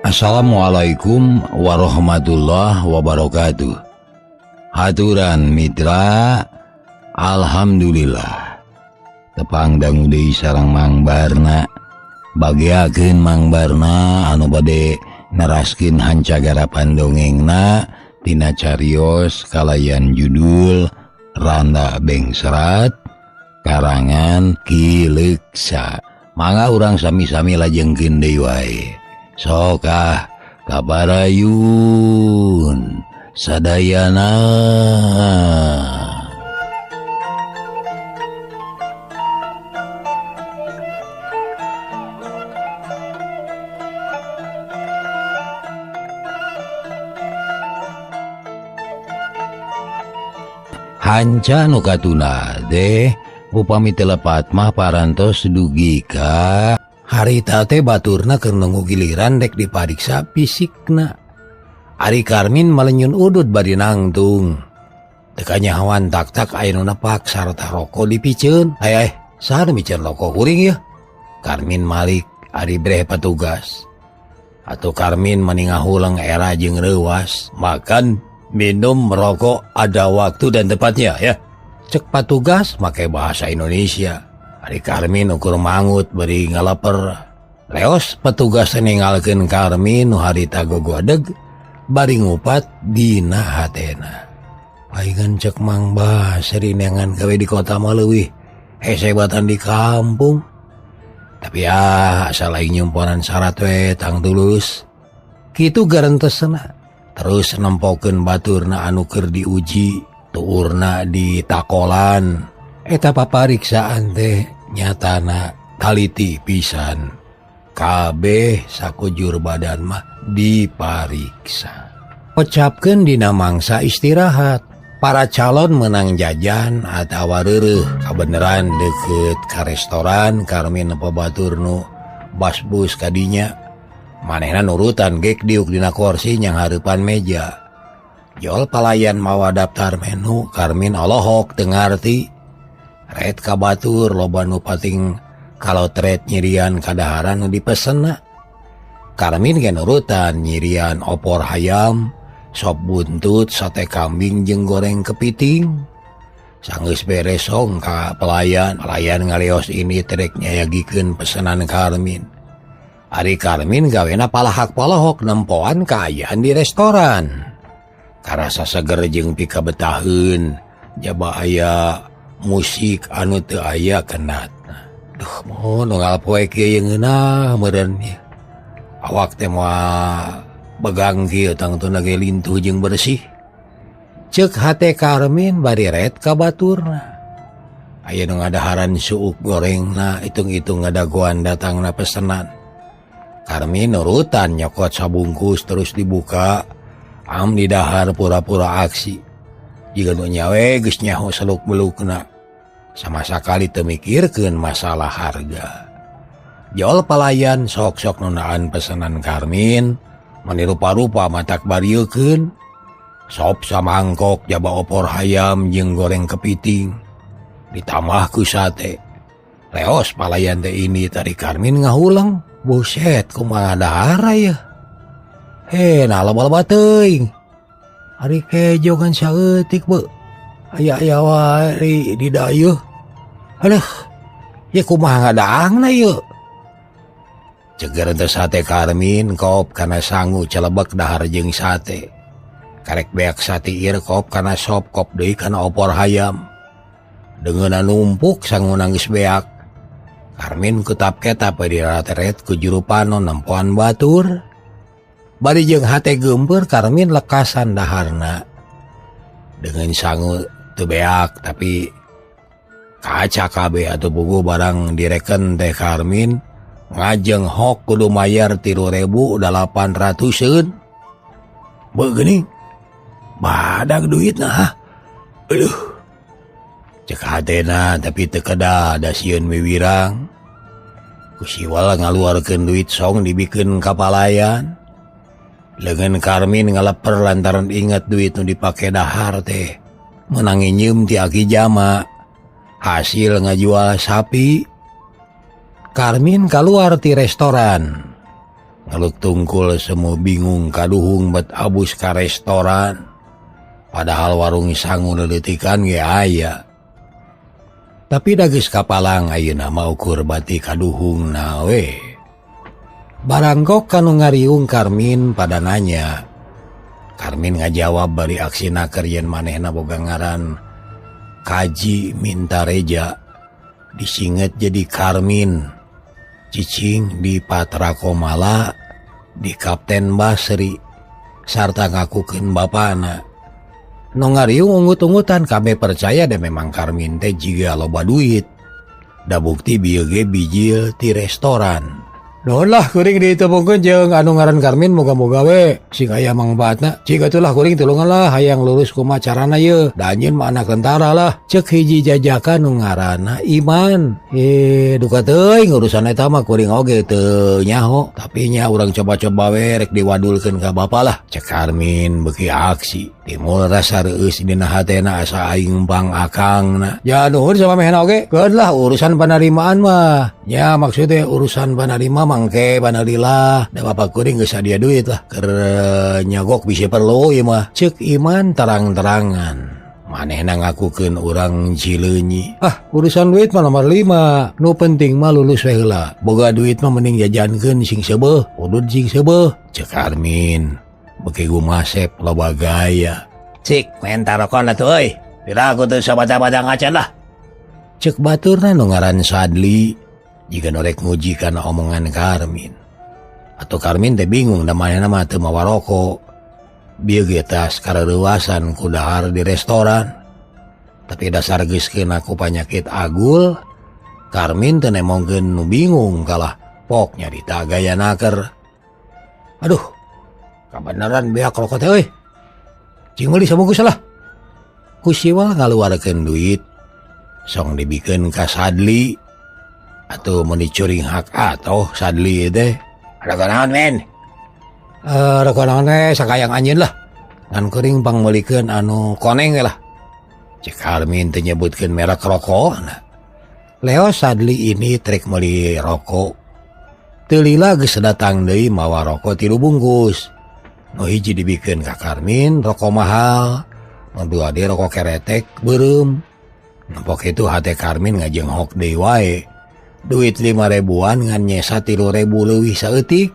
Assalamualaikum warahmatullahi wabarakatuh. Haturan mitra, alhamdulillah. Tepang dangu deui sareng Mang Barna. Bagiakeun Mang Barna anu bade neraskeun hancagarapan dongengna tina carios kalayan judul Randa Bengsrat karangan Ki Leuksa. Mangga urang sami-sami lajengkeun deui wae. Sokah kabarayun sadayana. Hanca nu katuna teh upami teu lepat mah parantos dugi ka harita teh baturna keur nunggu giliran dek dipariksa fisikna. Ari Karmin malenyun udud bari nangtung. Teu kanyahoan tak-tak aya nu nepak sarta roko dipiceun. Ay saha nu miceun roko kuring yeuh? Karmin malik ari breh patugas. Atuh Karmin mani ngahuleng era jeung reuwas. Makan, minum, merokok ada waktu dan tempatnya ya. Cek patugas make bahasa Indonesia. Ari Karmin ukur mangut bari ngaleper. Leos petugas ninggalkeun Karmin nu harita gogodeg bari ngupat dina hatena. Paingan cek Mang Basri neangan gawe di kota mah leuwih hesebatan di kampung. Tapi asal aing nyumponan syarat we tang tulus. Kitu garentesna. Terus nempokeun baturna anu keur diuji, tuurna di takolan. Eta papariksaan teh nyatana taliti pisan. Kabeh sakujur badan mah dipariksa. Pecapkeun dina mangsa istirahat. Para calon menang jajan atawa reureuh kabeneran deukeut ka restoran Karmin nempo batur nu basbus kadinya. Manehna nurutan gek diuk dina kursi nyang hareupan meja. Jol palayan mawa daftar menu, Karmin olohok teu ngarti. Ret ka batur loba nu pating kalotret nyirian kadaharan nu dipesenna. Karmin ge nurutan nyirian opor hayam, sop buntut, sate kambing jeung goreng kepiting. Sanggeus beres song ka pelayan, pelayan ngalios ini terek nyayagikeun pesenan Karmin. Ari Karmin gawena palahak-palohok nempoan kaayaan di restoran. Karasa seger jeung pikabetaheun, jaba aya musik anu teu aya kenatna. Duh, moho nunggal poe kieu ngeunah meureun ieu. Awak teh moal begang kieu tangtuna ge lintuh jeung bersih. Ceuk hate Karmin bari ret ka baturna. Aya nu ngadaharan suuk gorengna, hitung-hitung ngadagoan datangna pesenan. Karmin nurutan nyokot sabungkus terus dibuka, am didahar pura-pura aksi. Jiga nu nyawe geus nyaho seluk-belukna. Sama sakali teu mikirkeun masalah harga. Jol palayan sok-sok nunaan pesanan Karmin, mani rupa-rupa matak bariekeun. Sop samangkok jaba opor hayam jeung goreng kepiting. Ditambah ku sate. Leos palayan teh ini tadi Karmin ngahuleng. Buset, kumaha dahara ya? He, nah loba-loba teuing. Ari kejo kan saeutik beuh. Aya-aya wae di dayeuh. Aduh, ya kumaha ngadaangna ieu? Ceger teh sate Karmin kop kana sangu celebek dahar jeung sate. Karek beak sate ieu kop kana sop kop deui kana opor hayam. Deungeunna numpuk sangu nangis beak. Karmin ketap-ketap dirateret ku juru panon nempoan batur. Bari jeung hate geumpeur Karmin lekasan daharna. Dengan sangu teu beak tapi kaca kabeh atuh buku barang direken teh Karmin ngajeng hok kudu mayar 3.800-eun. Beuh geuning. Badag duitna hah. Aduh. Cek hatena tapi teu kedah da sieun wiwirang. Ku siwal ngaluarkeun duit song dibikeun ka palayan. Leungeun Karmin ngaleper lantaran inget duit nu dipake dahar teh. Meunang nginjeum ti aki jama. Hasil ngajual sapi. Karmin kaluar ti restoran. Ngeluk tungkul semu bingung kaduhung bet abus ka restoran. Padahal warung sangu leletikan ge aya. Tapi da geus kapalang ayeuna mah ukur bati kaduhung na we. Barangkok kanu ngariung Karmin pada nanya. Karmin ngajawab bari aksina keur yen manehna boga ngaran Kaji Mintareja disinget jadi Karmin. Cicing di Patrakomala di Kapten Basri sarta ngakukeun bapana. Nu ngariung ungut-ungutan kabeh percaya deh memang Karmin teh jiga loba duit. Da bukti bieu ge bijil ti restoran. Nuhun lah kuring ditepungkeun jeung anu ngaran Karmin moga-moga we sing aya mangfaatna. Cik atuh lah kuring tulungan lah hayang lulus kumaha carana yeuh. Da anjeun mah anak tentara lah. Cek hiji jajakan nu ngaranna Iman. Duka teuing urusan eta mah kuring oge teu nyaho. Tapi nya urang coba-coba we rek diwadulkeun ka bapa lah. Cek Karmin beuki aksi. Timbul rasa reueus dina hatena asa aing pang akangna. Ya nuhun samamehna oge. Keun lah urusan panarimaan mah. Nya maksudnya urusan panarima mangke panalila. Da bapak kuring geus sadia duit lah. Keur nyagok bisi perlu ieu mah. Ceuk Iman terang-terangan. Manehna ngakukeun urang Cileunyi. Ah, urusan duit mah nomor 5. Nu penting mah lulus we heula. Boga duit mah mending jajankeun sing seubeuh, udud sing seubeuh. Ceuk Karmin. Beuki gumasep loba gaya. Cik, menta rokona tuh euy. Piraku teu sabaca-baca ngacan lah. Ceuk baturna nu ngaran Sadli jiga nu rek nguji kana omongan Karmin. Atau Karmin teh bingung da manehna mah teu mawa rokok. Bieu ge tas kareuwasan ku dahar di restoran. Tapi dasar geus keuna ku panyakit agul, Karmin teu nemongkeun nu bingung kalah pok nyarita gaya naker. Aduh, kabeneran beak rokok teh euy. Cing meuli sabungkus lah. Ku siwal ngaluarkeun duit, song dibikeun ka Sadli. Atuh mun dicuring hak atoh Sadli teh. Rokok naon men? Rokok naon teh sakayang anjeun lah. Ngan kuring pangmeulikeun anu koneng we lah. Cek Karmin teh nyebutkeun merek rokokna. Leo Sadli ini trek meuli rokok. Teu lila geus datang deui mawa rokok 3 bungkus. Nu hiji dibikeun ka Karmin rokok mahal, nu dua deui rokok keretek beureum. Nempok itu hate Karmin ngajenghok deui wae. Duit 5 ribuan ngan nyesa 3.000 leuwih saeutik.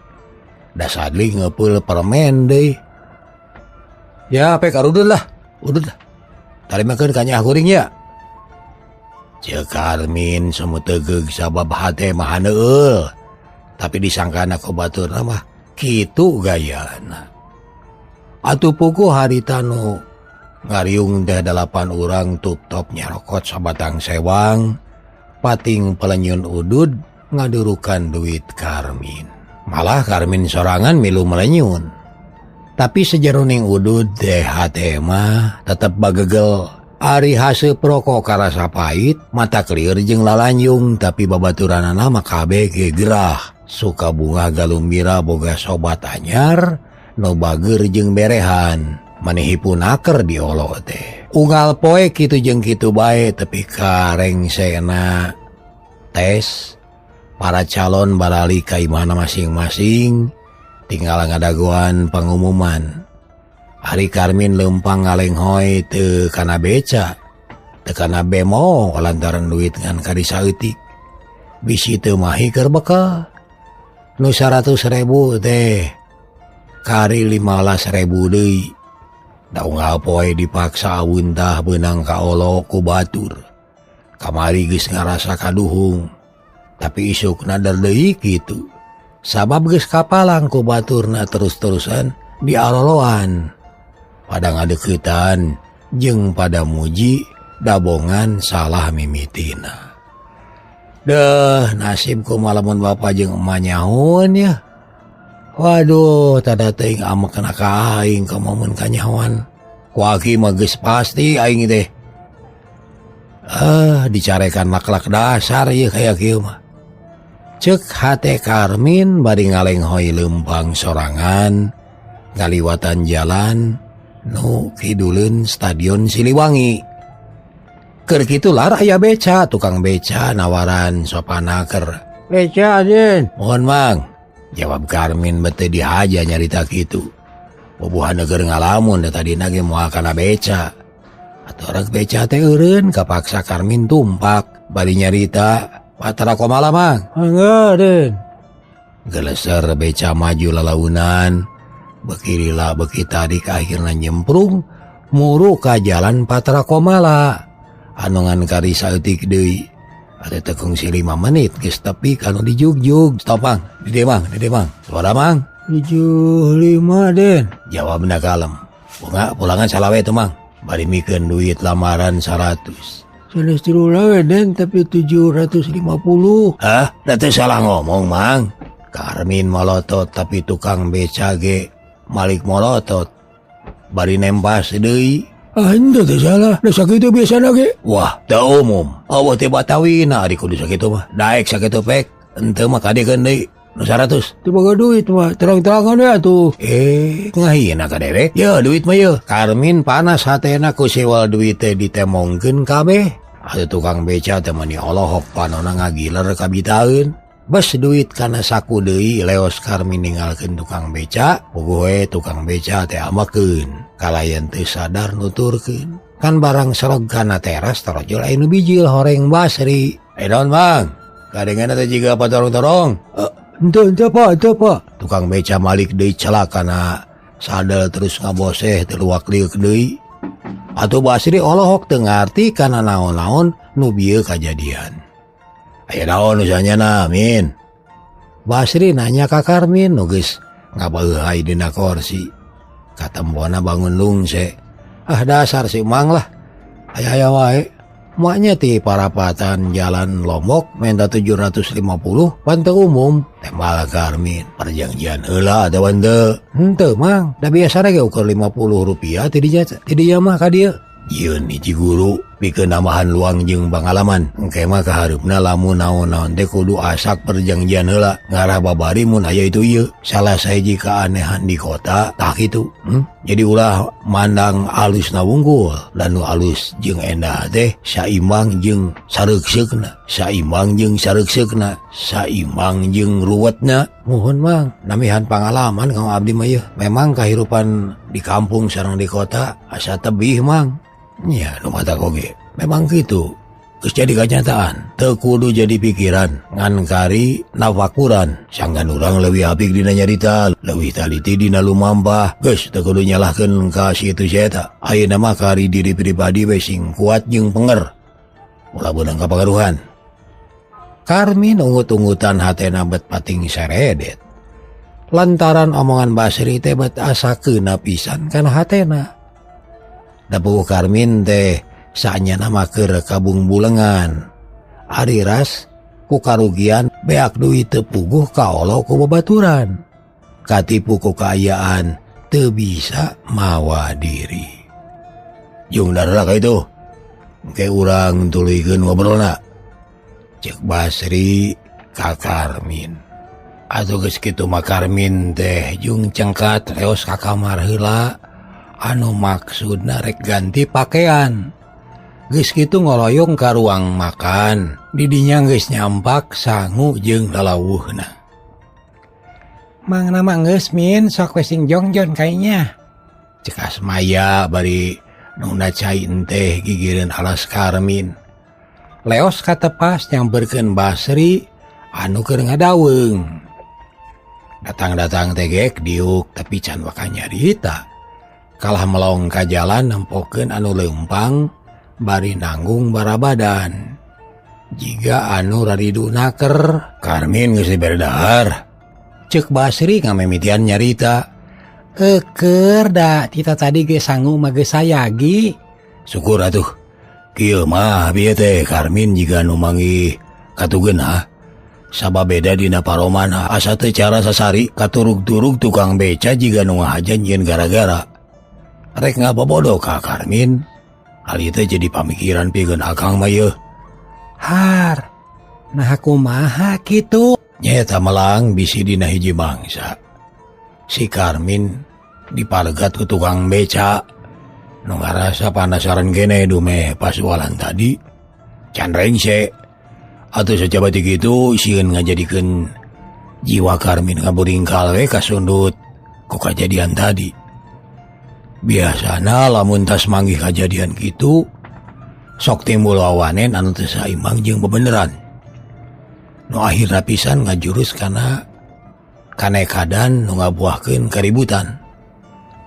Da Sadli ngepeul permen deui. Ya pek arudud lah, udud lah. Tarimakeun ka nyaah kuring ya. Ceuk Karmin semu tegeug sabab hate mah haneueul. Tapi disangkana ku baturna mah kitu gayana. Atuh puguh harita nu ngariung teh 8 urang tup-top nyarokot sabatang sewang, pating pelenyun udud ngadurukan duit Karmin. Malah Karmin sorangan milu melenyun. Tapi sejeroning udud teh hate mah tetep bagegel. Ari haseup rokok karasa pahit, mata kelieur jeung lalanjung, tapi babaturanana mah kabeh ge gerah. Suka bunga galumbira boga sobat anyar, nu bager jeung berehan. Manehipun aker diolo teh. Unggal poe kitu jeung kitu bae tepi ka rengsena tes para calon barali ka imahna masing-masing tinggal ngadagoan pengumuman. Ari Karmin leumpang ngalenghoy teu kana beca, teu kana bemo lantaran duit ngan kari saeutik. Bisi teu mahi keur bekal. Nu 100.000 teh kari 15.000 deui. Da unggal poe dipaksa awuntah beunang ka olo ku batur. Kamari geus ngarasa kaduhung, tapi isukna der deui kitu. Sabab geus kapalang ku baturna terus-terusan dialoloan. Pada ngadeuketan jeung pada muji dabongan salah mimitina. Deh nasib kumaha lamun bapa jeung emak nyahoan ya. Waduh, tada teuing amek kana ka aing kumaha mun kanyahoan. Ku aki mah geus pasti aing teh. Dicarekan maklak dasar ieu kaya kieu mah. Ceuk hate Karmin bari ngalenghoy leumpang sorangan ngaliwatan jalan nu kiduleun Stadion Siliwangi. Keur kitu lar aya beca, tukang beca nawaran sopana keur. Beca anjeun. Mohon Mang. Jawab Karmin bete dihaja nyarita kitu. Bubuhan keur ngalamun da tadina ge moal kana beca. Atuh rek beca teh eureun kapaksa Karmin tumpak bari nyarita Patra Komala Mang. Mangga Den. Geleser beca maju lalaunan. Beki lila beki tarik akhirna nyemprung muru ka jalan Patra Komala. Anu ngan kari saeutik deui. Atuh teu kungsi 5 menit geus tepi ka nu dijugjug. Stop Mang, di dieu Mang, di dieu Mang. Sabaraha Mang? 75 Den. Jawabna kalem. Bunga pulangan salawe tuh Mang. Bari mikeun duit lamaran 100. Sanes tilu lawe Den tapi 750. Hah? Da teu salah ngomong Mang. Karmin molotot tapi tukang beca ge malik molotot. Bari nempas deui. Ah, henteu teu salah. Da sakitu biasana ge. Wah, teu umum. Eueuh teh Batawina ari kudu sakitu mah. Daek sakitu pek. Henteu mah kadekeun deui. Nu 100. Teu boga duit mah terang-terangan we atuh. Ngahina ka dewek. Yeuh duit mah yeuh. Karmin panas hatena ku sewal duit teh ditemongkeun kabeh. Atuh tukang beca teh mani olohok panona ngagiler kabitaeun. Bes duit kana saku deui leos Karmin ninggalkeun tukang beca, puguh we tukang beca teh amakeun. Kalayan teu sadar nuturkeun. Kan barang serog kana teras torojol aya nu bijil horeng Basri. Naon Bang? Kadengeuna teh jiga patorong-torong. Henteu henteu Pak, henteu Pak. Tukang beca malik deui celak kana sadel terus ngaboseh teu luak liuk deui. Atuh Basri olohok teu ngarti kana naon-naon nu bieu kajadian. Aya naon nu sanyana, Min? Basri nanya ka Karmin nu geus ngabeuhay dina korsi. Katembona bangun lungse. Ah dasar si Mang lah. Aya-aya wae. Maknya ti parapatan jalan Lombok minta 750 pan teu umum. Tembal Karmin. Perjanjian heula atawa henteu? Henteu Mang. Da biasana ge ukur 50 rupiah ti dinya ti dinya mah ka dieu. Yeun hiji guru pikeun nambahan luang jeung pangalaman. Engke mah kahareupna lamun naon-naon teh kudu asak perjanjian heula. Ngarah babari mun aya itu ieu. Salah sahiji keanehan di kota tah kitu. Jadi ulah mandang alusna wungkul dan nu alus jeung endah teh saimbang jeung sareukseukna, saimbang jeung sareukseukna, saimbang jeung ruwetna. Muhun Mang, namihan pangalaman kang abdi mah yeuh. Memang kahirupan di kampung sareng di kota asa tebih Mang. Nya nu mata oge. Memang gitu. Geus jadi kenyataan, teu kudu jadi pikiran, ngan kari nafakuran. Sanggan urang leuwih apik dina nyarita, leuwih taliti dina lumampah. Geus teu kudu nyalahkeun ka si itu si eta. Ayeuna mah kari diri pribadi we sing kuat jeung penger. Ulah beunang kapangaruhan. Karmin ungut-ungutan hatena bet pating seredet. Lantaran omongan Basri teh bet asa keuna pisan kana hatena. Da puguh Karmin teh sanyana mah keur kabungbulengan. Ari ras ku karugian beak duit teu puguh kaolo ku babaturan. Katipu ku kaayaan teu bisa mawa diri. Jung darah ka itu. Engke urang tuluykeun ngobrolna. Cek Basri ka Karmin. Atuh geus kitu mah Karmin teh jung cengkat leos ka kamar heula. Anu maksudna rek ganti pakaian. Geus kitu ngoloyong ka ruang makan. Didinya geus nyampak sangu jeung lalawuhna. Mang nama geus Min sok we sing jongjon kayaknya. Cek Asmaya bari nuna cai enteh gigireun alas Karmin. Leos katepas nyamperkeun Basri anu keur ngadaweung. Datang-datang teh gek diuk tapi can waka nyarita. Kalah melong ka jalan nempokeun anu leumpang bari nanggung barabadan. Jiga anu raridu naker, Karmin geus dibere dahar. Ceuk Basri ngamimitian nyarita. Eukeur da tita tadi ge sangu mah geus sayagi. Syukur atuh. Kieu mah bieu teh Karmin jiga nu manggih katugeunah. Sabab beda dina paroman asa teu cara sasari katurug-turug tukang beca jiga nu ngahaja nyieun gara-gara. Rek ngabobodo ka Karmin. Hal ieu teh jadi pamikiran pikeun akang mah yeuh. Har, nah kumaha kitu? Nyaeta melang bisi dina hiji bangsa. Si Karmin dipargat ku tukang beca. Nu ngarasa panasaran kene dumeh pasualan tadi. Can rengse. Atuh sajabat kitu sieun ngajadikeun Jiwa Karmin ngaburingkal we kasundut ku kajadian tadi. Biasana lamun tas manggih kajadian kitu sok timbul wawanen anu teu saimbang jeung bebeneran. Nu akhirna pisan ngajurus kana kanekadan nu ngabuahkeun kaributan.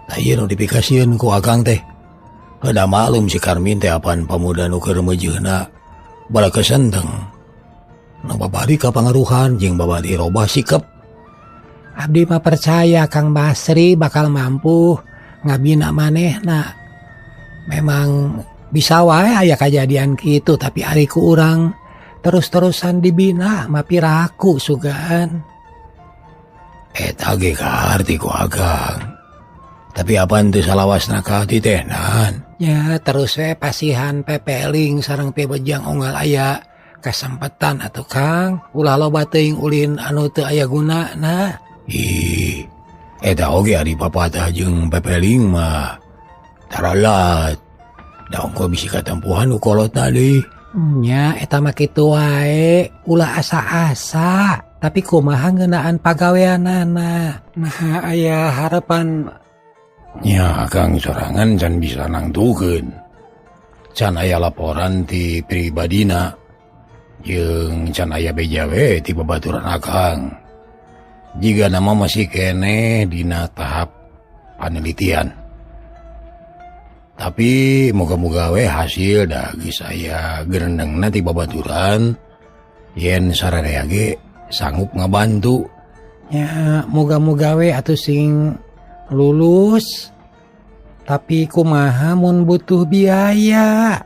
Tah ieu nu dipikasieun ku Akang teh. Heuda maklum si Karmin teh apan pamuda nu keur meujeuna bala kesenteng. Nu babari kapangaruhan jeung babari robah sikep. Abdi mah percaya Kang Basri bakal mampu ngabina manehna. Memang bisa wae aya kajadian kitu tapi ari ku urang terus-terusan dibina mah piraku sugan. Eta ge kaharti ku Akang. Tapi apan teu salawasna ka hati teh nan? Nya terus we pasihan pepeling sareng pibejang unggal aya kasempetan atuh Kang. Ulah loba teuing ulin anu teu aya gunana. Ih, eta oge ari papatah jeung pepeling mah taralat. Da ongko bisi katempuhan ku kolotna deui. Nya eta mah kitu wae, ulah asa-asa. Tapi kumaha ngeunaan pagaweanana? Nah aya harapan Nya Akang sorangan can bisa nangtukeun. Can aya laporan ti pribadina jeung can aya beja we ti babaturan Akang. Jiga nama masih keneh dina tahap panelitian. Tapi moga-moga we hasil da geus aya gerendengna ti babaturan yen sararea ge sanggup ngabantu. Nya moga-moga we atuh sing lulus. Tapi kumaha mun butuh biaya?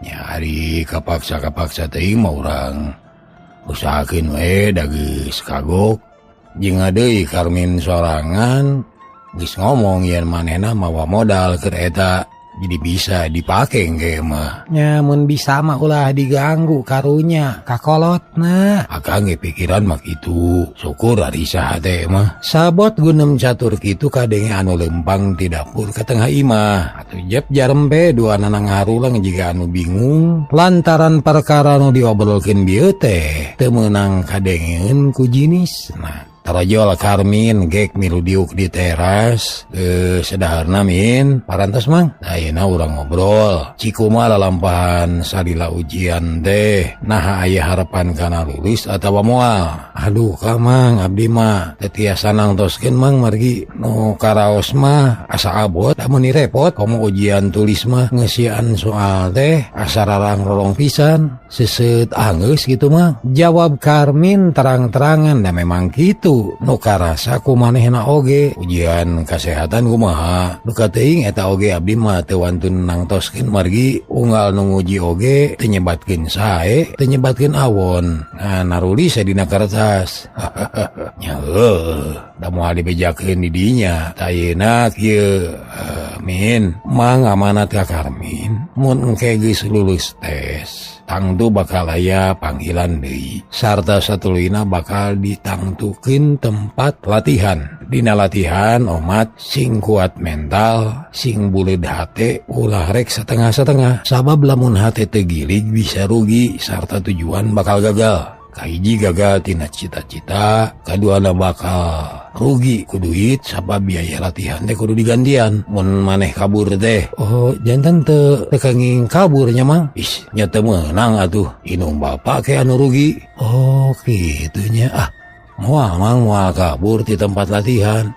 Nya ari kapaksa-kapaksa teuing mah urang usahakeun we da geus kagok. Jeung deui Karmin sorangan geus ngomong yen manehna mawa modal keur eta jadi bisa dipake engke mah. Nya mun bisa mah ulah diganggu karunya kakolotna. Akang ge pikiran mah kitu, syukur ari saha teh mah. Sabot gunem catur kitu kadenge anu lempang ti dapur ka tengah imah. Atuh jep jarembe dua nanang ngarulang jiga anu bingung lantaran perkara nu diobrolkeun bieu teh teu meunang kadengeun ku jinis. Nah, tarajol Karmin gek milu diuk di teras, sedaharna min parantos mang. Ayeuna urang ngobrol. Cikuma lalampahan salila ujian teh naha aya harapan kana lulus atawa moal. Aduh ka mang abdi mah teu tiasa nangtoskeun mang margi nu karaos mah asa abot amun repot komo ujian tulis mah ngeusian soal teh asa rarang-rorong pisan seuseut anggeus kitu mah. Jawab Karmin terang-terangan da memang kitu. Nu karasa ku manehna oge ujian kasehatan kumaha nu kateuing eta oge abdi mah teu wantun nangtoskeun margi unggal nu nguji oge teu nyebatkeun sae teu nyebatkeun awon. Nah, narulis dina kertas. Nya heuh da moal dibejakeun di dinya. Ayeuna kieu min mang amanat ka Karmin mun engke geus lulus tes tangtu bakal aya panggilan deui sarta satuluyna bakal ditangtukeun tempat latihan. Dina latihan omat sing kuat mental, sing buleud hate, ulah rek setengah-setengah. Sabab lamun hate teu gilig bisa rugi sarta tujuan bakal gagal. Kahiji gagal tina cita-cita, kaduana bakal rugi ku duit sabab biaya latihan teh kudu digantian. Mun maneh kabur teh, oh jantan teu kenging kaburnya mang. Ih, nya teu meunang atuh, inung bapak ke anu rugi. Oh kitunya, ah moal mang moal kabur ti tempat latihan.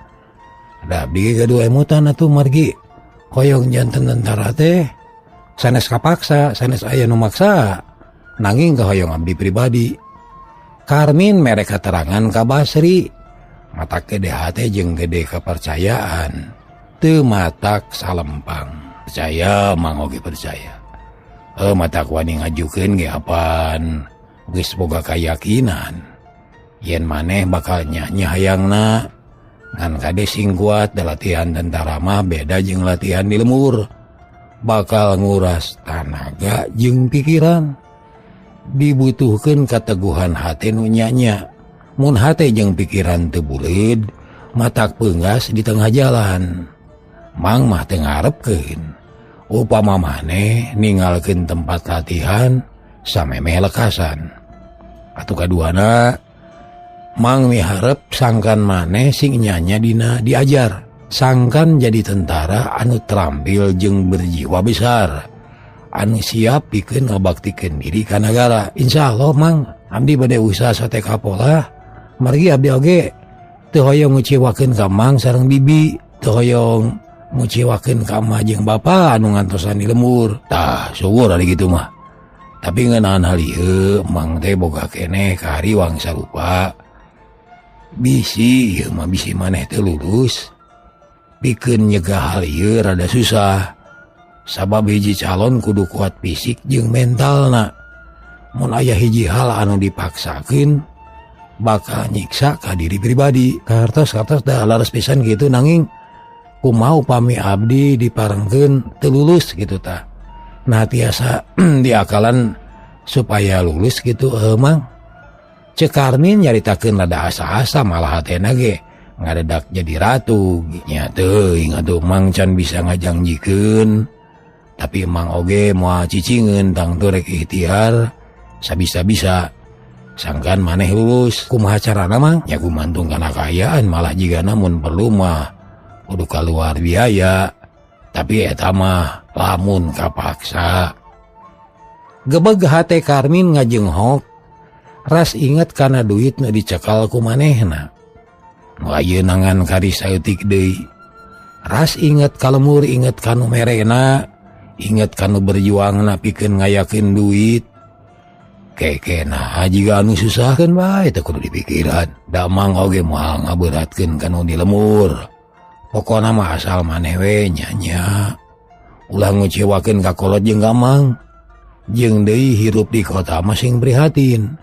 Da abdi ge gaduh emutan atuh margi hoyong janten tentara teh sanes kapaksa, sanes aya nu maksa, nanging kahoyong abdi pribadi. Karmin mere keterangan ka Basri, matak gede hate jeung gede kepercayaan, teu matak salempang. Percaya mang oge percaya. Matak wani ngajukeun ge apan geus boga kayakinan yen maneh bakal nyanyi hayangna. Ngan kade sing kuat da latihan tentara mah beda jeung latihan di lemur, bakal nguras tanaga jeung pikiran. Dibutuhkeun kateguhan hate nu nya-nya. Mun hate jeung pikiran teu buleud, matak peunggas di tengah jalan. Mang mah teu ngarepkeun upama maneh ninggalkeun tempat latihan samemeh lekasan. Atuh kaduana Mang miharep sangkan maneh sing nyanya dina diajar. Sangkan jadi tentara anu terampil jeung berjiwa besar. Anu siap pikeun ngabaktikeun diri ka nagara. Insya Allah Mang, abdi bade usaha sate kapolah. Margi abdi oge teu hoyong nguciwakeun ka Mang sareng bibi, teu hoyong nguciwakeun ka emak jeung bapa anu ngantosan di lembur. Tah, syukur ari kitu mah. Tapi ngeunaan hal ieu Mang teh boga keneh kahariwang sarupa. Bisi ieu mah bisi maneh teu lulus. Pikeun nyegah hal ieu rada susah. Sabab hiji calon kudu kuat fisik jeung mentalna. Mun aya hiji hal anu dipaksakeun bakal nyiksa ka diri pribadi. Kartos-kartos da laras pisan gitu nanging kumaha upami abdi diparengkeun teu lulus gitu tah. Nah tiasa diakalan supaya lulus gitu Mang. Cek Karmin nyaritakeun rada asa-asa malah hatena ge ngaredak jadi ratu. Nya teuing atuh Mang can bisa ngajangjikeun. Tapi Mang oge moal cicingeun tangtu rek ikhtiar sabisa-bisa. Sangkan maneh lulus kumaha carana Mang? Nya gumantung kana kaayaan malah jigana mun perlu mah kudu kaluar biaya. Tapi eta mah lamun kapaksa. Gebeg hate Karmin ngajenghok ras inget kana duit nu dicekal ku manehna. Nu ayeuna ngan kari saeutik deui. Ras inget ka lemur, inget kanu merena, inget kanu berjuangna pikeun ngayakeun duit. Kekena jiga anu susahkeun bae teu kudu dipikiran. Da Mang oge moal ngaberatkeun kanu di lemur. Pokona mah asal maneh we nya-nya. Ulah ngecewakeun ka kolot jeung ka Mang. Jeung deui hirup di kota mah sing prihatin.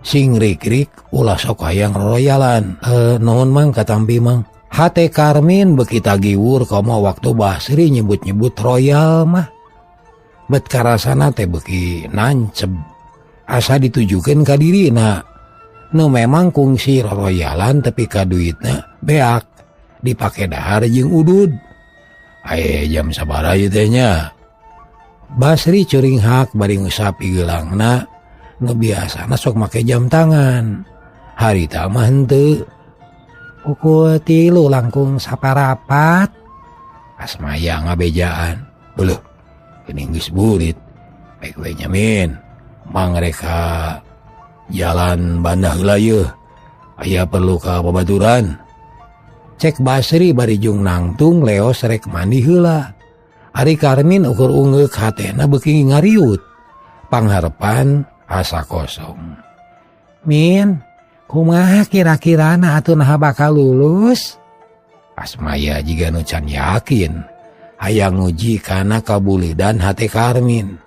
Sing rik-rik ulah sok hayang royalan. Nuhun Mang katampi Mang. Hate Karmin beuki tagiwur komo waktu Basri nyebut-nyebut royal mah. Bet karasana teh beuki nanceb. Asa ditujukeun ka dirina. Nu memang kungsi royalan tepi ka duitna beak dipake dahar jeung udud. Aye jam sabaraha ieu teh nya? Basri curinghak bari ngusap igeulangna. Nu biasana sok make jam tangan. Harita mah henteu. Pukul 3 langkung saparapat. Asmaya ngabejaan. Beuleuh, geuning geus burit. Baik we nya Min. Mang reka jalan bandah heula yeuh. Aya perlu ka babaturan. Cek Basri bari jung nangtung leos rek mandi heula. Ari Karmin ukur ungeuk hatena beuki ngariut. Pangharepan asa kosong. Min, kumaha kira-kirana atuh naha bakal lulus? Asmaya jiga nu can yakin. Hayang nguji kana kabulidan hate Karmin.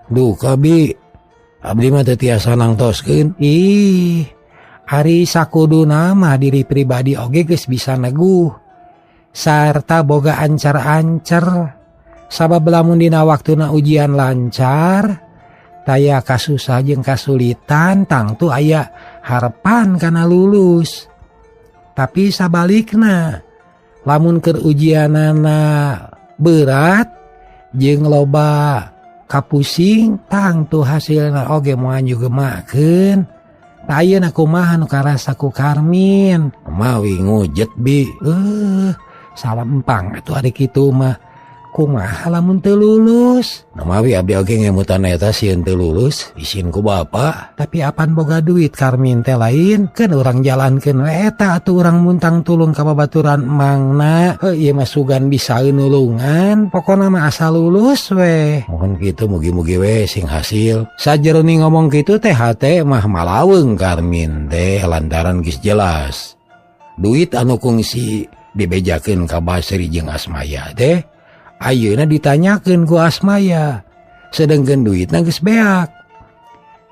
Duka bi, abdi mah teu tiasa nangtoskeun. Ih, ari sakuduna mah diri pribadi oge geus bisa neguh. Sarta boga ancar-ancar. Sabab lamun dina waktuna ujian lancar, taya kasusah jeung kasulitan tangtu aya harepan kana lulus. Tapi sabalikna, lamun keur ujianana berat jeung loba kapusing tangtu hasilna oge moal nyugemakeun. Tah ayeuna kumaha nu karasa ku Karmin? Mawi ngujet bi. Salempang atuh ari kitu mah. Kumaha lamun teu lulus? Nah, mawi abdi oge ngemutan eta sieun teu lulus, isin ku bapa. Tapi apan boga duit Karmin teh lain, keun urang jalankeun we eta atuh urang muntang tulung ka babaturan mangna. Heuh, ieu mah sugan bisa nulungan, pokona mah asal lulus we. Mohon kitu mugi-mugi we sing hasil. Sajeroni ngomong kitu teh hate mah malaweung Karmin teh lantaran geus jelas. Duit anu kungsi dibejakeun ka Basri jeung Asmaya teh ayeuna ditanyakeun ku Asmaya, sedengkeun duitna geus beak.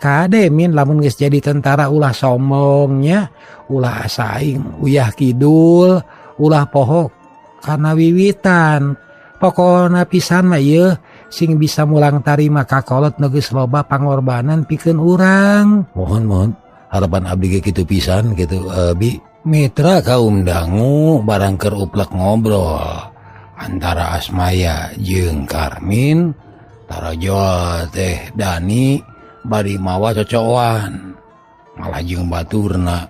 Kade Min lamun geus jadi tentara ulah sombongnya, ulah asaing uyah kidul, ulah poho kana wiwitan. Pokona pisan mah ieu sing bisa mulang tarima ka kolot nu geus loba pangorbanan pikeun urang. Mohon mohon harapan abdi ge kitu pisan kitu, bi. Mitra kaum dangu barang keur uplek ngobrol antara Asmaya jeung Karmin, tarojol teh Dani bari mawa cocoan malah jeung baturna.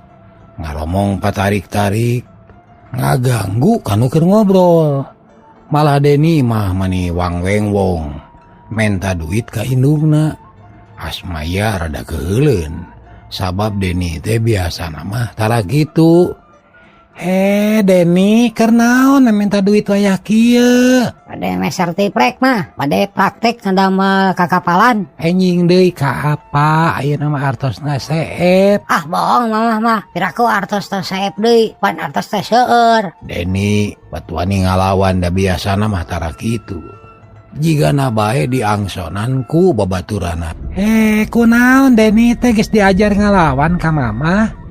Ngaromong patarik-tarik ngaganggu kanu keur ngobrol. Malah Deni mah mani wangweng wong menta duit ka indungna. Asmaya rada keuheuleun sabab Deni teh biasana mah tara kitu. Deni keur naon minta duit wayah kieu? Bade meser tiprek mah, bade praktek ngadamel kakapalan. Enjing deui ka apa ayeuna mah artosna seep. Ah bohong mamah mah, piraku artos teh seep deui, pan artos teh seueur. Deni batuani ngalawan da biasana mah tara kitu. Jigana bae diangsonan ku babaturana. Kunaon Deni teh geus diajar ngalawan ka mamah?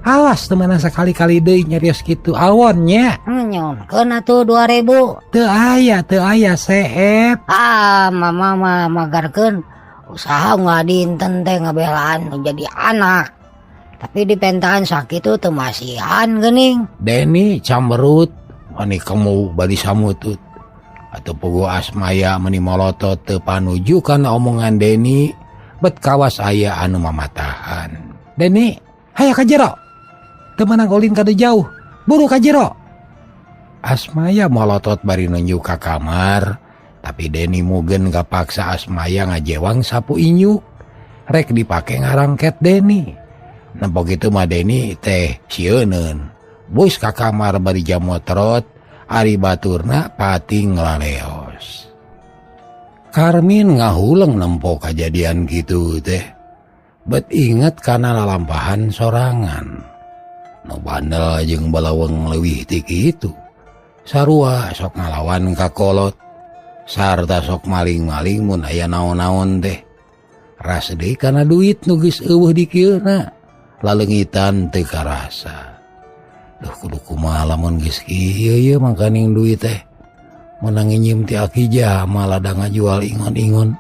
Awas temenan sekali-kali deui nyarios kitu awon nya. Nyonkeun atuh 2000. Teu aya seep. Ah mama mah magarkeun usaha ngadinten teh ngabelaan jadi anak. Tapi dipentaan sakitu teu masihan geuning. Deni camberut mani kemu bari samutut. Atuh puguh Asmaya meni molotot teu panuju kana omongan Deni bet kawas aya anu mamatahan. Deni, hayo ka jero. Teu meunang ulin kade jauh, buru ka jero. Asmaya molotot bari nunjuk ka kamar, tapi Deni mugen kapaksa Asmaya ngajewang sapu inyuk. Rek dipake ngarangket Deni. Nempo kitu mah Deni teh sieuneun. Bus ka kamar bari jamotrot, ari baturna pating laleos. Karmin ngahuleng nempo kajadian kitu teh. Bet inget kana lalampahan sorangan. No bandel jeung balaweng leuwih ti kitu. Sarua sok ngalawan ka kolot. Sarta sok maling-maling mun aya naon-naon teh. Ras deui kana duit nu geus eueuh dikieuna. Laleungitan teu karasa. Duh kudu kumaha lamun geus kieu ieu mangkaning duit teh. Meunang nginjem ti aki jama lada ngajual ingon-ingon.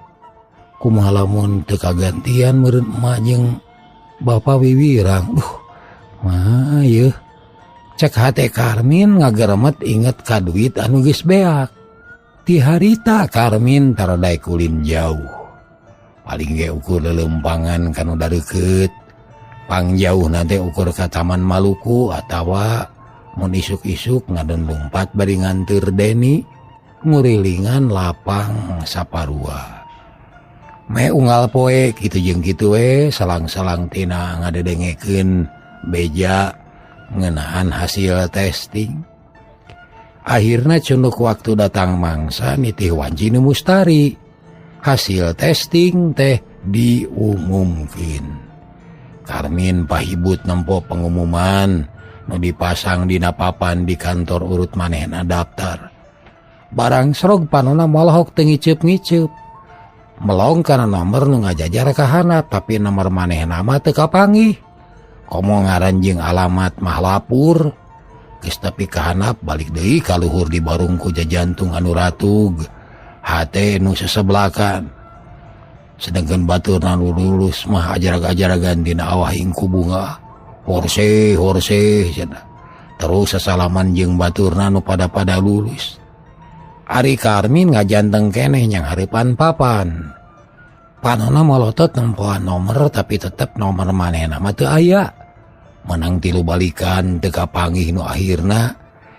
Kumaha lamun teu kagantian meureun emak jeung bapa wiwirang. Duh mah yeuh. Cek hate Karmin ngageremet inget ka duit anu geus beak. Ti harita Karmin tara daek ulin jauh. Paling ge ukur lelempangan kanu dareukeut. Pangjauh nanti ukur ka Taman Maluku atawa mun isuk-isuk ngadon lumpat bari nganteur Deni ngurilingan lapang saparua. Me unggal poe kitu jeung kitu we salang-salang tina ngadedengekeun beja ngeunaan hasil testing. Akhirna cunduk waktu datang mangsa nitih wanci nu mustari. Hasil testing teh diumumkeun. Karmin pahibut nempo pengumuman nu dipasang dina papan di kantor urut manehna daftar. Barang serog panona molohok teu ngiceup-ngiceup. Melong kana nomor nu ngajajar ka handap tapi nomor manehna mah teu kapanggih. Komo ngaran jeung alamat mah lapur. Geus tepi ka handap balik deui ka luhur di barung ku jajantung anu ratug. Hate nu sesebelakan. Sedangkan baturna nu lulus mah ajarag-ajaragan dina awah ingku bunga. Horse horse cenah. Terus sasalaman jeung baturna nu pada-pada lulus. Ari Karmin ngajanteng keneh nyang hareupan papan. Panona molotot nempoan nomor tapi tetep nomor manehna mah teu aya. Menang 3 balikan teu kapanggih nu akhirna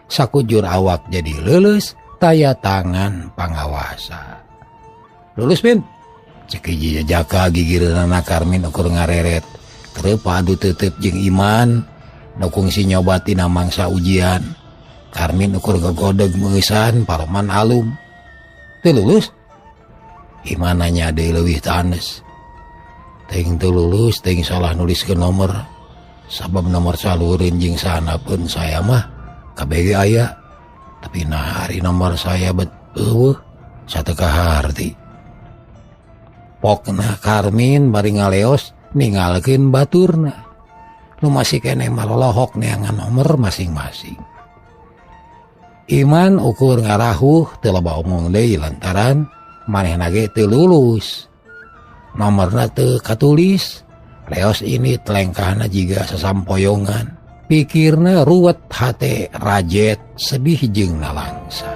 sakujur awak jadi leuleus taya tangan pangawasa. Lulus Min. Cek hiji jajaka gigireunana Karmin ukur ngareret. Tereu padu tetep jeung Iman nu kungsi nyoba tina mangsa ujian. Karmin ukur gogodeg meusan paroman alum. Teu lulus? Iman nanya deui leuwih tanes. Teuing teu lulus teuing salah nuliskeun nomor. Sabab nomor salureun jeung sahanapeun saya mah kabeh aya. Tapi nah ari nomor saya bet eueuh sateu kaharti. Pokna Karmin bari ngaleos ninggalkeun baturna. Nu masih keneh malolohok neangan nomor masing-masing. Iman ukur ngarahuh teu loba omong deui lantaran manehna ge teu lulus. Nomorna teu katulis. Leos ini telengkahna jiga sasampoyongan. Pikirna ruwet hate rajet sedih jeung nalangsa.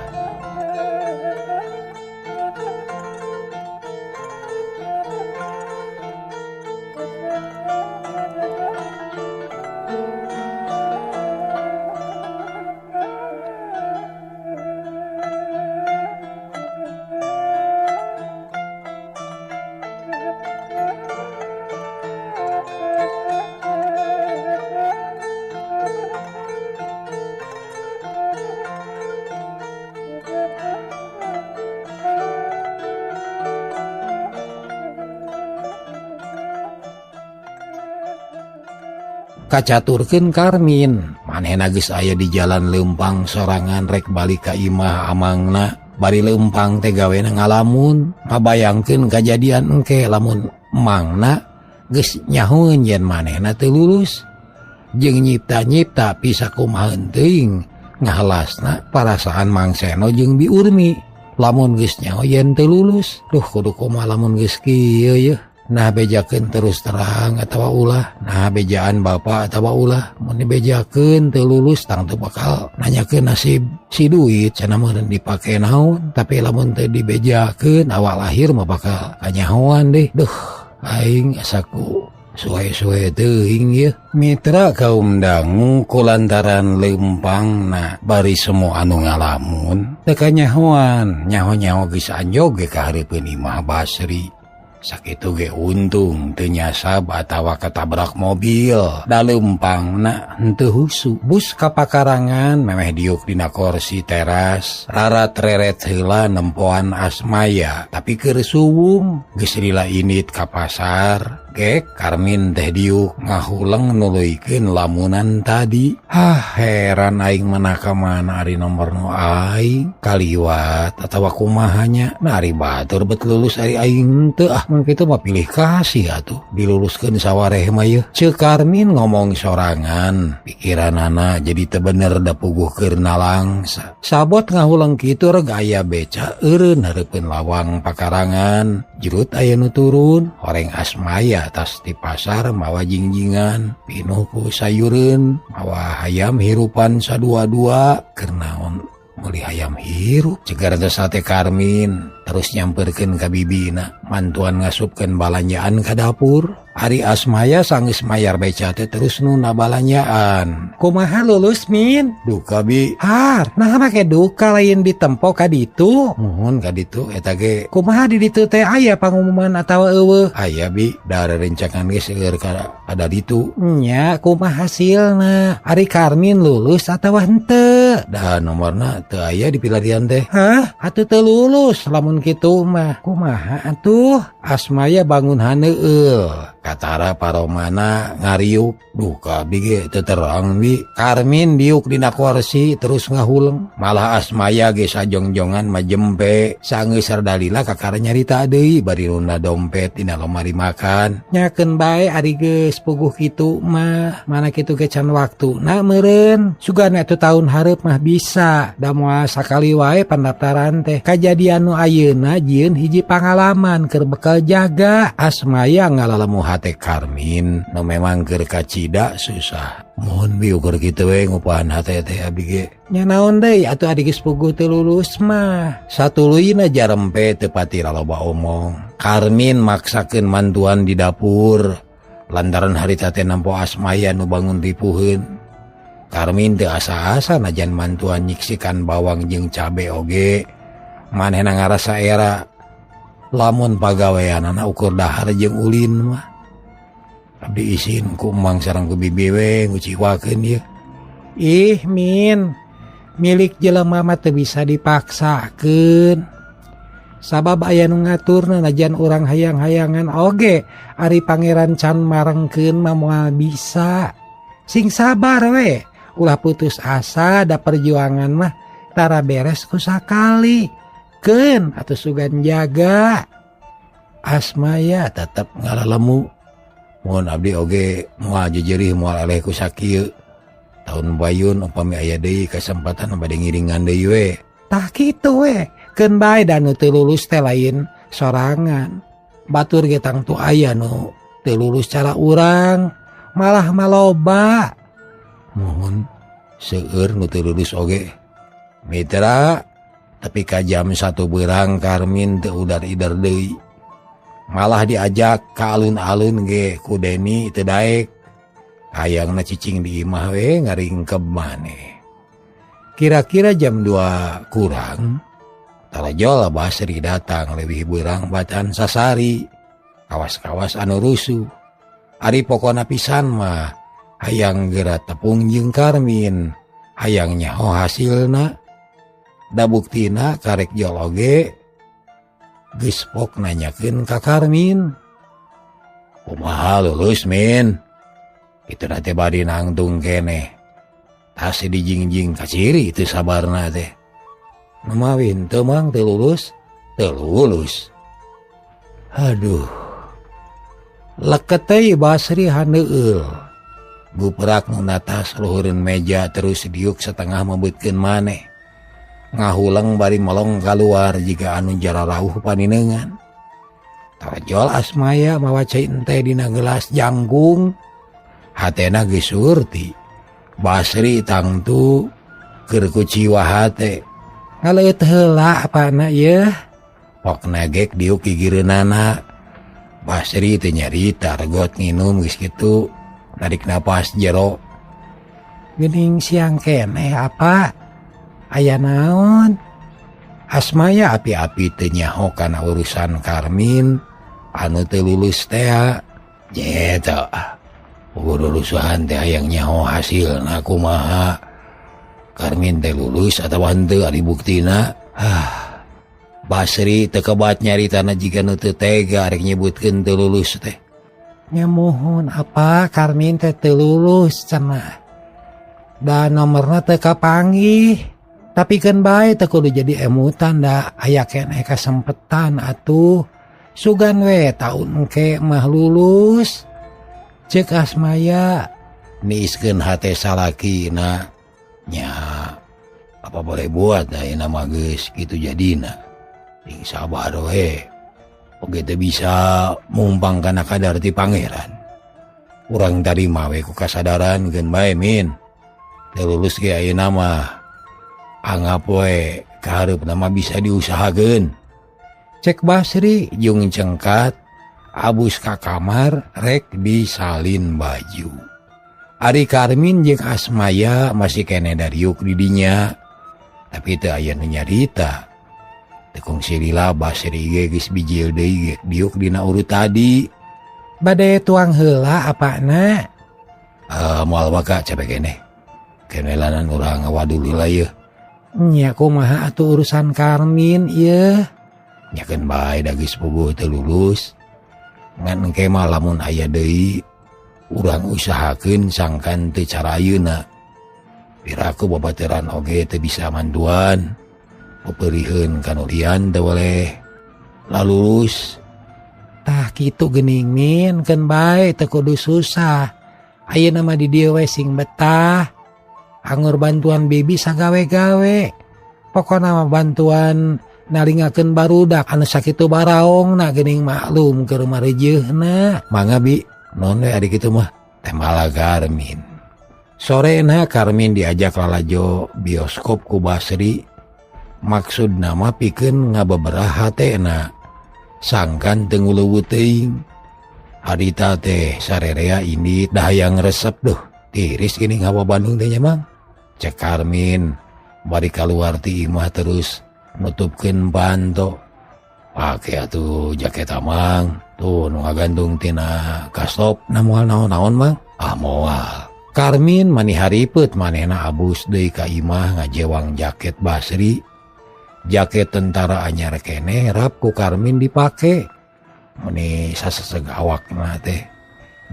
Kacaturkeun Karmin manehna geus aya di jalan leumpang sorangan rek balik ka imah amangna bari leumpang teh gawena ngalamun ngabayangkeun kajadian engke lamun mangna geus nyahoeun yen manehna teu lulus jeung nyipta-nyipta bisa kumaha teuing ngahalasna parasaan Mang Seno jeung Bi Urmi lamun geus nyaho yen teu lulus. Duh, kudu kumaha lamun geus kieu yeuh? Nah, bejakeun terus terang atawa ulah? Nah, bejaan bapak atawa ulah? Mun dibejakeun teu lulus tangtu bakal nanyakeun nasib si duit cenah meureun dipake naon, tapi lamun teu dibejakeun awal akhir mah bakal kanyahoan deh. Duh, aing asa ku suwe-suwe teuing yeuh. Mitra kaum dangu, kulantaran leumpangna bari semua anu ngalamun teu kanyahoan, nyaho-nyaho geus anjog ge ka hareupeun imah Basri. Sakitu ge untung teu nyasab atawa ketabrak mobil, da leumpangna henteu husu. Bus ka pakarangan memeh diuk dina korsi teras, rarat reret heula nempoan Asmaya, tapi keur suwung geus lila indit ka pasar. Gek Karmin teh diuk ngahuleng nuluykeun lamunan tadi. Hah, heran aing mana ka mana ari nomor nu aing kaliwat atawa kumahanya. Nah, ari batur bet lulus ari aing teu, ah mun kitu mah pilih kasih atuh diluluskeun sawareh mah yeuh. Ceuk Karmin ngomong sorangan, pikiranana jadi teu bener da puguh keur nalangsa. Sabot ngahuleng kitu reg aya beca eureun hareupeun lawang pakarangan. Jerut aya nu turun, horeng Asmaya tas di pasar mawa jingjingan pinuh ku sayureun, mawa hayam hirupan sadua-dua. Keur naon meuli hayam hirup cegar teh sate Karmin terus nyamperkeun ka bibina mantuan ngasupkeun balanjaan ka dapur. Ari Asmaya sanggeus mayar beca teh terus nuna balanjaan. Kumaha lulus, Min? Duka, Bi. Har, nah make duka, lain ditempo ka ditu? Muhun ka ditu eta ge. Kumaha di ditu teh, aya pangumuman atawa euweuh? Aya, Bi, da rencangan ge seueur ka ada ditu. Nya, kumaha hasilna? Ari Karmin lulus atawa henteu? Da nomorna teu aya di pilarian teh. Hah, atuh teu lulus lamun kitu mah. Kumaha atuh? Asmaya bangun haneueul. Katara paromana ngariuk. Duka bi ge teu terang, Bi. Karmin diuk dina kursi terus ngahuleng, malah Asmaya ge sajongjongan majempe. Sanggeus sardalila kakara nyarita deui bari nunda dompet dina lemari makan. Nyakeun bae ari geus puguh kitu mah, mana kitu ge can waktuna meureun, sugan atuh tahun hareup mah bisa, da moal sakali wae pendaftaran teh. Kajadian nu ayeuna jieun hiji pangalaman keur bekal jaga. Asmaya ngalalemu hate Karmin nu memang keur kacida susah. Mohon Bi, ukur kitu we ngupahan hate teh abdi ge. Nya naon deui atuh adi geus puguh teu lulus mah. Satuluyna jarempe teu pati laloba omong. Karmin maksakeun mantuan di dapur lantaran harita teh nampo Asmaya nu bangun ripuheun. Karmin teu asa-asa najan mantuan nyiksikan bawang jeung cabe oge. Manehna ngarasa era lamun pagaweanana ukur dahar jeung ulin mah. Abdi isin ku emang sareng ku bibi we nguciwakeun ieu. Ih, Min, milik jelema mah teu bisa dipaksakeun. Sabab aya nu ngaturna, najan urang hayang-hayangan oge ari pangeran can marengkeun mah moal bisa. Sing sabar we, ulah putus asa, da perjuangan mah tara beres ku sakali. Keun atuh sugan jaga. Asmaya tetep ngalalemu. Mohon abdi oge moal jejerih moal eleh ku sakieu. Tahun bayun upami aya deui kesempatan bade ngiringan deui we. Tah kitu we. Keun bae, da nu teu lulus teh lain sorangan. Batur ge tangtu aya nu teu lulus cara urang, malah maloba. Mohon seueur nu teu lulus oge. Mitra, tapi ka jam 1 beurang Karmin teu udar-ider deui. Malah diajak ka alun-alun ge ku Deni teu daek. Hayangna cicing di imah we ngaringkeb maneh. Kira-kira jam 2 kurang, tarajol Basri datang leuwih beurang bacaan sasari. Kawas-kawas anu rusuh. Ari pokona pisan mah hayang geura tepung jeung Karmin, hayang nyaho hasilna. Da buktina karek jol oge geus pok nanyakeun ka Karmin. Kumaha lulus, Min? Kitu teh bari nangtung keneh. Tas dijingjing kaciri teu sabarna teh. Numawi henteu Mang teu lulus, teu lulus. Aduh. Leket teh Basri haneueul. Guprak nu natas luhureun meja terus diuk setengah mebeutkeun maneh. Ngahuleng bari melong kaluar jiga anu jararauh paninengan. Tarjol Asmaya mawa cai teh dina gelas jangkung. Hatena geus surti. Basri tangtu keur kuciwa hate. Ngaleut heula apana yeuh? Pokna gek diuk gigireunana. Basri teu nyarita regot nginum geus kitu. Narik napas jero. Geuning siang keneh apa? Aya naon? Asmaya api-api teu nyaho kana urusan Karmin anu teu lulus tea. Nyeta urusan teh hayang nyaho hasilna kumaha. Karmin teh lulus atawa henteu ari buktina. Basri teu kebat nyaritana jiga nu teu tega rek nyebutkeun teu lulus teh. Nya muhun apa Karmin teh teu lulus cenah. Da nomorna teu kapanggih. Tapi keun bae teu kudu jadi emutan da aya keneh kasempetan atuh. Sugan we taun engke mah lulus. Ceuk Asmaya niiskeun hate salakina. Nya apa boleh buat da ayeuna mah geus kitu jadina. Ting sabar we. Oge teu bisa mumpang kana kadar ti pangeran. Urang tarima we ku kasadaran keun bae min. Teu lulus ge ayeuna mah anggap we kahareupna mah bisa diusahakeun. Cek Basri jeung cengkat abus ka kamar rek disalin baju. Ari Karmin jeung Asmaya masih keneh dariuk di dinya. Tapi teu aya nu nyarita. Teu kungsi lila Basri ge geus bijil deui gek diuk dina urut tadi. Bade tuang heula apana? Moal waka capek keneh. Kenelanan urang ngawadul heula yeuh. Nya kumaha atuh urusan Karmin ieu? Nya keun bae da geus puguh teu lulus. Ngan engke mah lamun aya deui urang usahakeun sangkan teu cara ayeuna. Piraku babaturan oge teu bisa manduan. Peperiheun kanulian teu boleh lalulus. Tah kitu geuning min keun bae teu kudu susah. Ayeuna mah di dieu we sing betah. Anggur bantuan bibi sagawe-gawe. Pokona mah bantuan nalingakeun barudak anu sakitu baraongna geuning maklum keur mareujeuhna. Mangga bi, non we ari kitu mah teh malah Karmin. Sorena Karmin diajak lalajo bioskop ku Basri. Maksudna mah pikeun ngabeberah hatena. Sangkan teu nguleuweut teuing. Harita teh sarerea ini dah hayang resep duh. Tiris geuning hawa Bandung teh nya Mang. Cek Karmin bari kaluar ti imah terus nutupkeun panto. Pake atuh jaket amang tuh nu ngagantung tina kastop. Na moal naon-naon Mang? Ah moal. Karmin mani haripet manehna abus deui ka imah ngajewang jaket Basri. Jaket tentara anyar keneh rap ku Karmin dipake. Meni saseseg awakna teh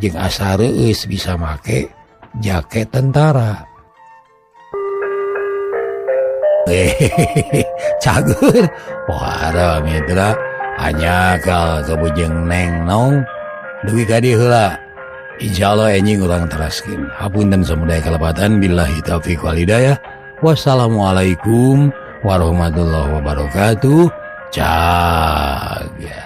jeung asa reueus bisa make jaket tentara. Cagur pohara mitra anyakal kabujeng neng nong dugi ka dieu heula. Insyaallah enjing urang teraskeun. Hapunten samudaya kalepatan billahi taufiq wal hidayah. Wassalamualaikum warahmatullahi wabarakatuh. Cager.